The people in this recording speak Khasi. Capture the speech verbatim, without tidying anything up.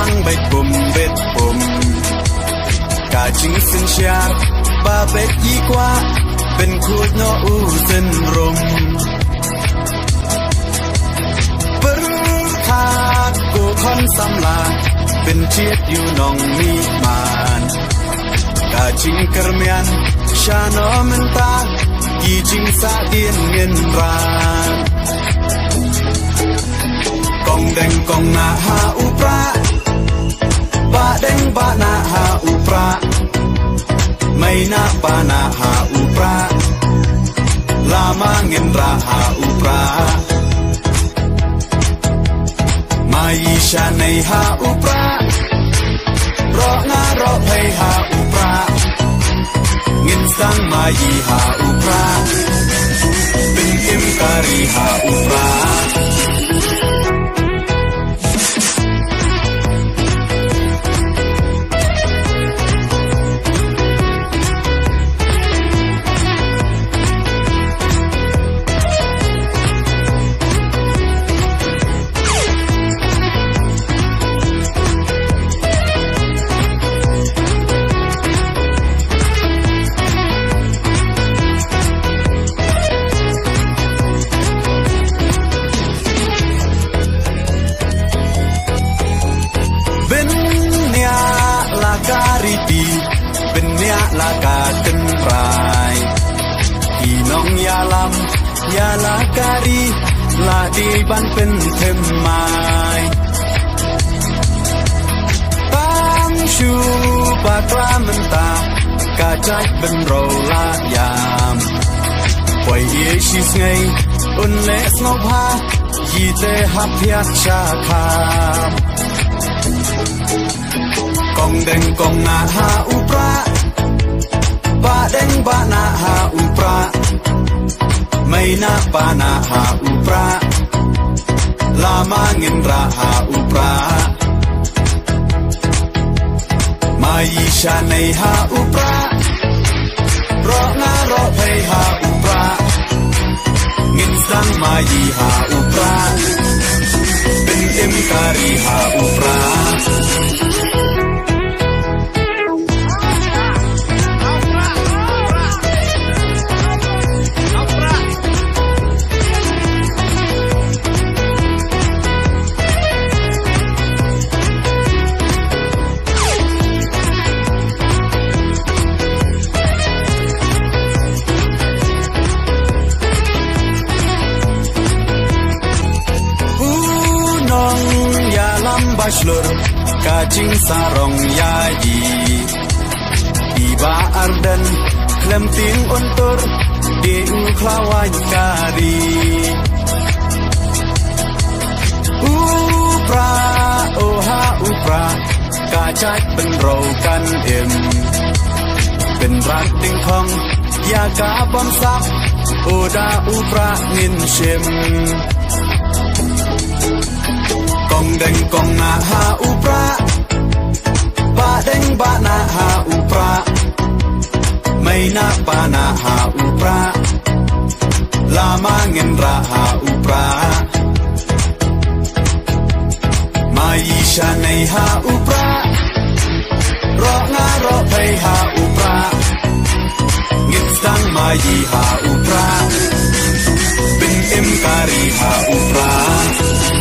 Ang beit pum beit pum. Ka jingsynshar ba beit i kwah, pynkhuid noh u synrum. Pyrkhat ko khon samla, pynjied ïa u nongmihman. Ka jingkyrmen shano mynta, ki jingsahdien ngin rah. Kong deng kong nah ha u prah. Bah deng bah nah ha u prah. Mei nah pa nah ha u prah. Lama ngin rah ha u prah. Mai shanei ha u prah. Roh nga roh phei ha u prah. Ngin sdang mai ha u prah. Pynkim kari ha u prah. Bniah la ka riti, bniah la ka tynrai. Ki nongïalam ïa la ka ri, la dei ban pynthymmai. Tang shu bakla mynta, ka jait bynriew la ïam. Poi ïa shi sngi, un leh sngewbha, ïa te hap thiah sha kham. Kong deng kong nah ha u prah. Bah deng bah nah ha u prah. Mei nah pa nah ha u prah. Lama ngin rah ha u prah. Mai shanei ha u prah. Roh nga roh phei ha u prah. Ngin sdang mai ha u prah. Pynkim kari ha u prah. U nongïalam ba shlur, ka jingsarong ïa i. I Bah Ardent, khlem tieng un tur, dei u khlawaiñ ka ri. U prah, oh ha u prah, ka jait bynriew kan im. Pynrah ding khong, ïa ka bamsap, oh da u prah ngin shim. Kong deng kong nah ha u prah. Bah deng bah nah ha u prah. Mei nah pa nah ha u prah. Lama ngin rah ha u prah. Mai shanei ha u prah. Roh nga roh phei ha u prah. Ngin sdang mai ha u prah. Pynkim kari ha u prah.